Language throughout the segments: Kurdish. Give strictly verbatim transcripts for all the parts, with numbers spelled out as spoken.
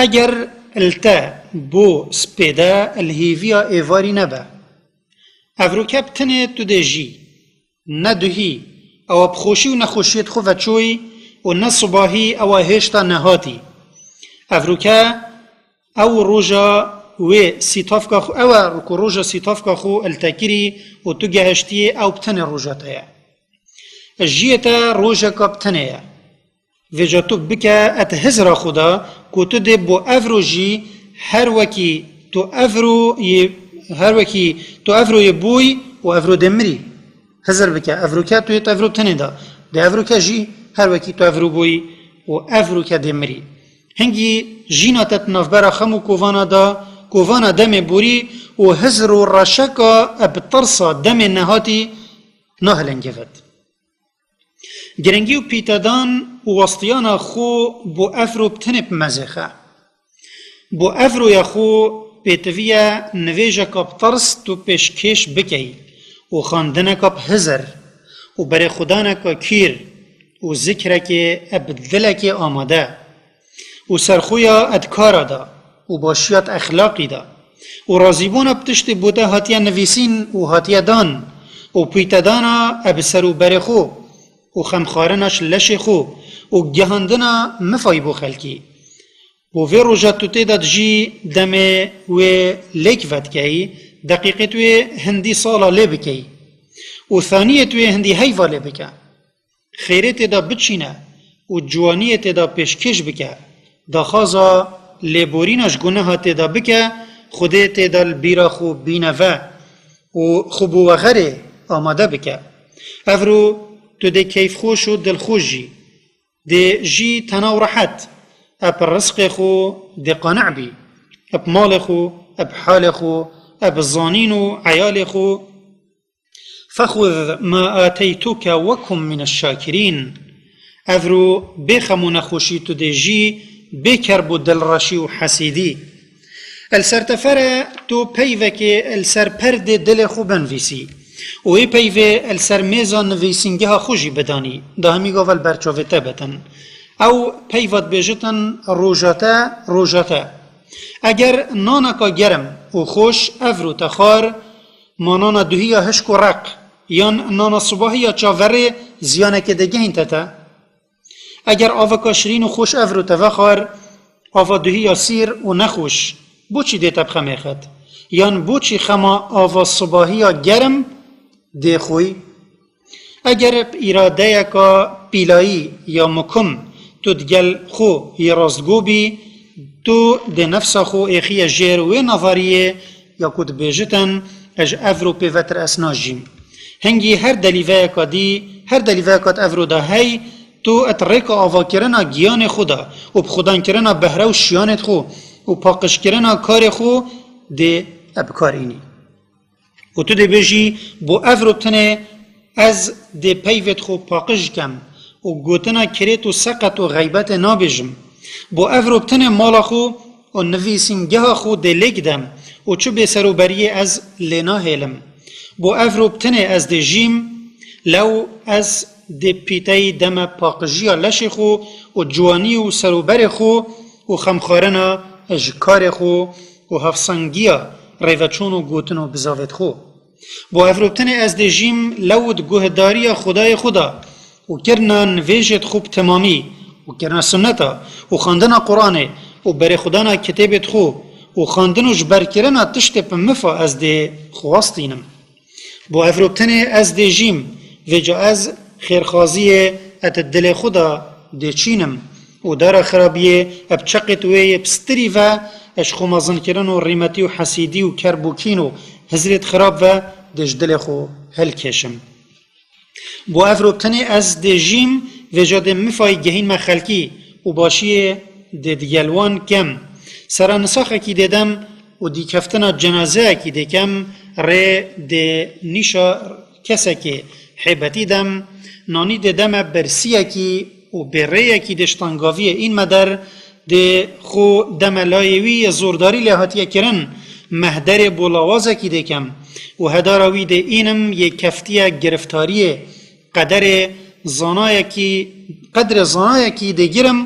Eger li te bo spêde li hêviya êvarî nebe, evroke bi tenê tu dê jî, ne duhî, ewa bi xweşî û nexweşiyê xwe veçûyî û ne sibahî ewa hêşta nehatî. Evroke ew roja wê sîtafka xwe, ew e ku roja sîtafka xwe li te kirî û tu gehiştiyê, ew bi tenê roja te ye. Jiyê te rojeka bi tenê ye. Vêca tu bike et hizra xwe de ku tu dê bo evro jî her wekî tu evro yê, her wekî tu evro yê bûyî û evro dê mirî. Hizir bike, evroke tu yê tu evro tenê de. Dê evroke jî her wekî tu evro bûyî û evroke dê mirî. Hingî jîna te di navbera xem û kovana de, kovana demê borî û hizir û reşeka e bi tirsa demê nehatî nahilingivit. Girîngî û pîtedan û westiyana xwe bo evro bi tenê bi mezêx e. Bo evroya xwe pêtiviye nivêjeka bi tirs tu pêşkêş bikey û xwendineka bi hizir û berêxwedaneka kîr û zikrekê e bi dilekê amade û serxuya e di kara de û başiya di exlaqî de û razîbûna bi tiştê bo te hatiye nivîsîn û hatiye dan û pîtedana e bi ser û berê xwe û xemxwarina ji leşê xwe û gihandina mifayî bo xelkî. Bo vê roja tu tê de dijî demê wê lêk vedikeyî, deqîqê tu yê hindî sala lê bikeyî û thaniyê tu yê hindî heyva lê bike. Xêrê tê de biçîne û ciwaniyê tê de pêşkêş bike. Daxwaza lêborîna ji guneha tê de bike, Xwedê tê de li bîra xwe bîne ve û xwe bo wexerê amade bike. Evro tu dê keyfxweş û dilxweş jî. Dê jî tena û rehet. E bi rizqê xwe dê qani'bî. E bi malê xwe, e bi halê xwe, e bi zanîn û eyalê xwe. فخذ ما آتيتك وكن من الشاكرين. Evro bê xem û nexweşî tu dê jî, bê kerb û dilreşî û hesîdî. Li ser tefere tu peyvekê li ser perdê dilê xwe binivîsî û wê peyvê li ser mêza nivîsîngeha xwe jî bidanî, da hemî gava li ber çavê te bitin. Ew peyva dibêjitin, roja te, roja te. Eger naneka germ û xweş evro te xwar, ma nana duhiya hişk û req, yan nana sibahiya çaverê ziyanekê dê gehînte te? Eger aveka şirîn û xweş evro te vexwar, ava duhiya sîr û nexweş, boçî dê te bi xemê xet? Yan boçî xema ava sibahiya germ dê xwî? Eger bi îradeyeka pîlayî ya mukim tu digel xwe yê rastgo bî, tu dê nefsa xwe êxiye jêr wê navariyê ya ku dibêjitin, ez ji evro pê vetir ez najîm. Hingî her delîveyeka dî, her delîveyeka di evro de hey, tu et rêka avakirina giyanê xwe de û bi xwedankirina behre û şiyanê xwe û paqijkirina karê xwe dê e bi kar înî. Û tu dê bêjî, bo evro tenê ez dê peyvê xwe paqij kem û gotina kirêt û seqet û xeybetê nabêjim. Bo evro tenê mala xwe û nivîsîngeha xwe dê lêk dem û çi bêserûberiyê ez lê nahêlim. Bo evro tenê ez dê jîm, lew ez dê pîteyî deme paqijiya leşê xwe û ciwanî û serûberê xwe û xemxwarina ji karê xwe û hevsengiya rêveçûn û gotin û bizavêt xwe. Bo evro tenê ez dê jîm, lew di guhdariya Xwedayê xwe de û kirina nivêjêt xwe bi temamî û kirina sunneta û xwendina Quranê û berêxwedana kitêbêt xwe û xwendin û ji berkirina tiştê bi mifa ez dê xwastînim. Bo evro tenê ez dê jîm, vêca ez xêrxwaziyê et dilê xwe de dê çînim û dara xirabiyê eb çeqêt wê yê pistirî ve, ez xwe mezinkirin û rîmetî û hesîdî û kerb û kîn û hizrêt xirab ve dê ji dilê xwe hilkêşim. Bo evro tenê ez dê jîm, vêca dê mifayî gehînme xelkî û başiyê dê digel wan kem. Sera nisaxekî dê dem û dîkeftina cenazeyekî dê kem, rê dê nîşa kesekê hêbetî dem, nanî dê deme bersiyekî û bêrêyekî dê ji tengaviyê înme der, dê xwe deme layê wî yê zordarî lê hatiye kirin, mehderê bo lawazekî dê kem û hedara wî dê înim yê keftiye giriftariyê, qederê zanayekî, qedrê zanayekî dê girim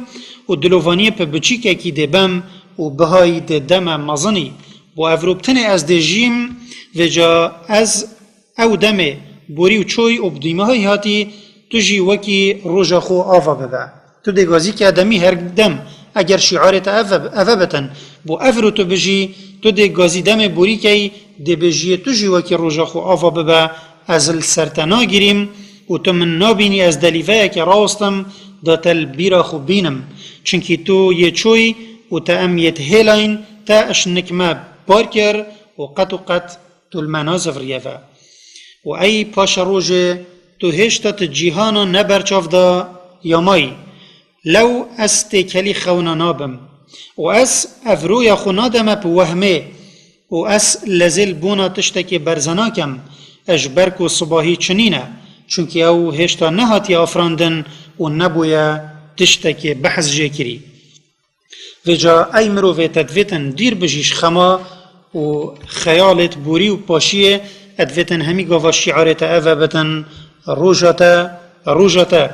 û dilovaniyê bi biçîkekî dê bem û bihayî dê deme mezinî. Bo evro bi tenê ez dê jîm, vêca ez ew demê borî û çoy û bi dîmehayî hatî, tu jî wekî roja xwe ava bibe. Tu dê gazî ke demî her dem, eger şîarê te eve, eve bitin, bo evro tu bijî, tu dê gazî demê borî key, dê bêjiyê tu jî wekî roja xwe ava bibe, ez li ser te nagirîm û tu min nabînî ez delîveyekê rawestim, da te li bîra xwe bînim. Çunkî tu yê çoy û te em yê dihêlayîn, te ji nik me bar kir û qet û qet tu li me naziviriyeve. Û ey paşerojê tu hêşta tu cîhana ne berçav da ya mayî. Lew ez têkelî xewna nabim. Û ez evroya xwe nademe bi wehmê. Û ez lezêl bona tiştekê berze nakem, ji ber ku sibahî çinîne, çunkî ew hêşta nehatiye afirandin û nebûye tiştekê behs jê kirî. Vêca ey mirovê te divêtin dîr bijî ji xema û xeyalêt borî û paşiyê, e divêtin hemî gava şîarê te eve bitin, roja te, roja te.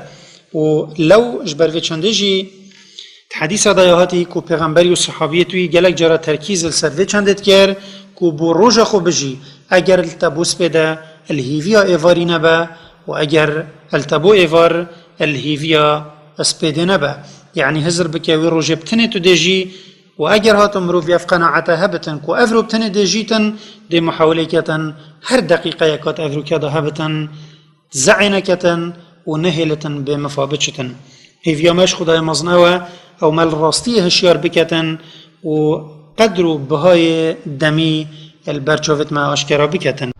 Û lew ji ber vê çendê jî di hedîsa de ya hatî ku pêxemberî û sehabiyê tu yî gelek cara terkîz li ser vê çendê dikir ku bo roja xwe bijî, eger li te bo spê de li hîviya êvarî nebe û eger li te bo êvar li hîviya spêdê nebe. Yanî hizir bike wê rojê bi tenê tu dê jî û eger hato mirovî ev qenaete hebitin ku evro bi tenê dê jîtin, dê muhawilê ketin her deqîqeyek hat evrokê de hebitin, ze'ê neketin û nehêlitin bê mifa biçitin. Hêviya me ji Xwedayê mezin ew e, ew me li rastiyê hişyar biketin û qedr û bihayê demî li ber çavêt me aşkera biketin.